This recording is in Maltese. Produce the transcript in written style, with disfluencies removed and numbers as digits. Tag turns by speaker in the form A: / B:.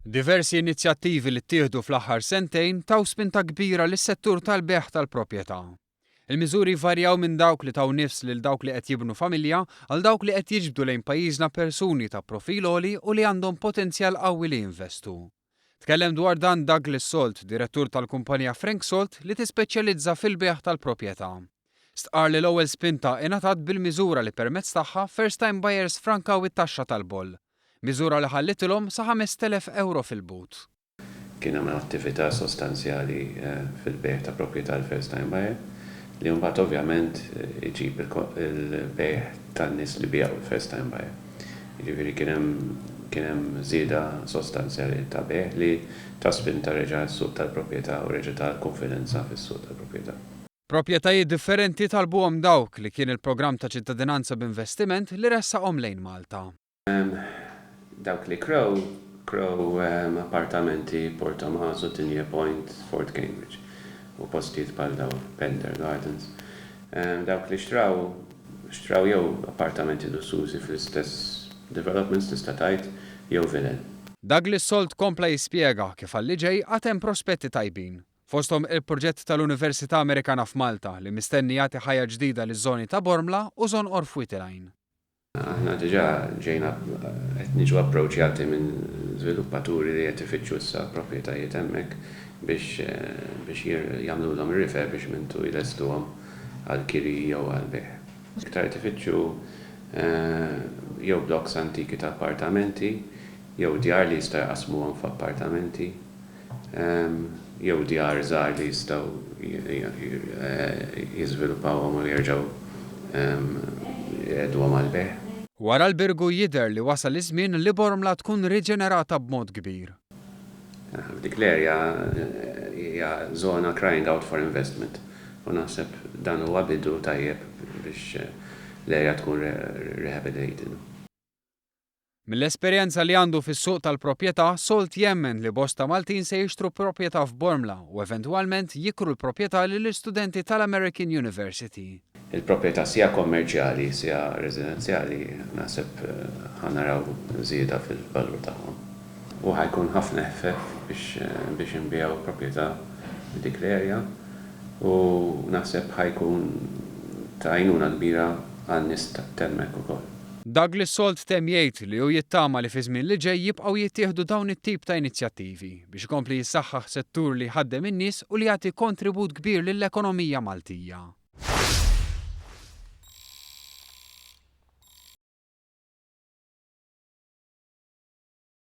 A: Diversi inizjattivi li ttieħdu fl-aħħar sentejn taw spinta kbira lis-settur tal-bejgħ tal-proprjetà. Il-miżuri jvarjaw minn dawk li taw nifs lil dawk li qed jibnu familja għal dawk li qed jiġbdu lejn pajjiżna persuni ta' profil għoli u li għandhom potenzjal qawwi li jinvestu. Tkellem dwar dan Douglas Salt, direttur tal-kumpanija Frank Salt li tispeċjalizza fil-bejgħ tal-proprjetà. Stqarr li l-ewwel spinta ingħatat bil-miżura li permezz tagħha first time buyers frankaw it-taxxa tal-boll. Miżura li ħallitilhom sa 5,000 ewro fil-but.
B: Kien hemm attività sostanzjali fil-bejgħ ta' proprjetà għal first time buyer li mbagħad ovvjament iġib il-bejgħ tan-nies li biegħu l-first time buyer. Jiġifieri kien hemm kien hemm żieda sostanzjali ta' bejgħ li ta spinta reġa' għas-suq tal-proprjetà u reġa' ta l-kunfidenza fis-suq tal-proprjetà.
A: Proprjetajiet differenti talbuhom dawk li kien il-programm ta' ċittadinanza b'investiment li ressaqhom lejn Malta.
B: Dawk li krew, krew appartamenti Portomaso, Tigné Point, Fort Cambridge u postijiet bħal dawn, Pender Gardens. Dawk li xtraw, xtraw jew appartamenti lussużi fl-istess developments tista' tgħid, jew vilel.
A: Douglas Salt kompla jispjega kif għal li ġej għad hemm prospetti tajbin. Fosthom il-proġett tal-Università Amerikana f'Malta li mistenni jagħti ħajja ġdida liż-żoni ta' Bormla u Żonqor f'Wied il-Għajn.
B: Aħna diġà ġejna qed niġu approċjati minn żviluppaturi li qed ifittxu issa proprjetajiet hemmhekk biex biex jagħmlulhom ir-refurbishment u jlestuhom għall-kiri jew għall-bejgħ. Iktar qed ifittxu jew blocks antiki ta' appartamenti jew djar li jistgħu jqassmuhom f'appartamenti. jew djar żgħar li jistgħu jiżviluppawhom u jerġgħu jqiegħduhom għall-bejgħ.
A: Wara l-Birgu jidher li wasal iż-żmien li Bormla tkun riġenerata b'mod kbir.
B: Dik l-area hija żona crying out for investment u naħseb dan huwa bidu tajjeb biex l-area tkun rehabilitated.
A: Mill-esperjenza li għandu fis-suq tal-proprjetà, Salt jemmen li bosta Maltin se jixtru proprjetà f'Bormla u eventwalment jikru l-proprjetà lill-istudenti tal-American University.
B: Il-proprjetà sia kommerċjali sia residenzjali naħseb ħa naraw żieda fil-valur tagħhom. U ħa jkun ħafna eħfef biex inbiegħu proprjetà f'dik l-area u naħseb ħa jkun ta' għajnuna kbira għan-nies t'hemmhekk ukoll.
A: Douglas Salt temm jgħid li hu jittama li fiż-żmien li ġej jibqgħu jittieħdu dawn it-tip ta' inizjattivi biex ikompli jissaħħaħ settur li jħaddem in-nies u li jagħti kontribut kbir lill-ekonomija Maltija.